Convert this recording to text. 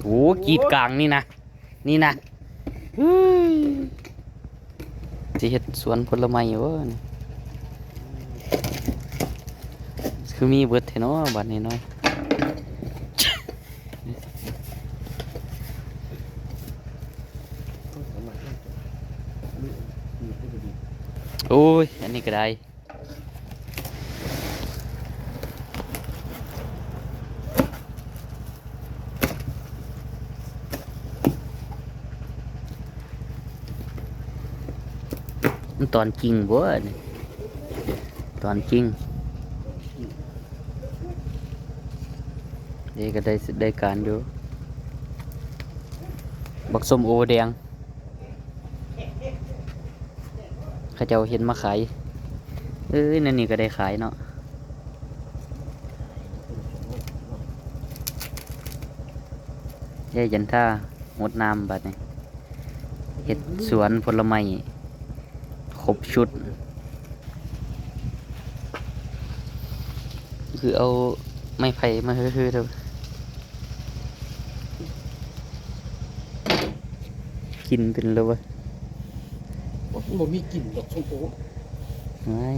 ໂອ້ ກຣີດກາງນີ້ນະ ນີ້ນະ ເຮີ້ຍ ຊິເຮັດສວນຜົນລະໄມ້ບໍ່ນີ້? ຄືມີເບິດແທ້ເນາະ ບັດນີ້ເນາະ. ໂອ້ຍ ອັນນີ້ກໍໄດ້. ມັນຕອນຈິງບໍ່ນີ້? ຕອນຈິງ ເອີ ກໍໄດ້ ໄດ້ການຢູ່. ບັກສົ້ມໂອແດງ ເຂົາເຈົ້າເຫັນມາຂາຍ. ເອີຍ ແນວນີ້ກໍໄດ້ຂາຍເນາະ. ເອີຍ ຈັນທາ ຫົດນ້ຳບັດນີ້ ເຮັດສວນຜົນລະໄມ້ຄົບຊຸດ. ຄືເອົາໄມ້ໄຜ່ມາເຮີໆ ເດີ ກິນເປັນແລ້ວວະ? ບໍ່ມີກິ່ນດອກ ຊົມໂອ. ໄວ້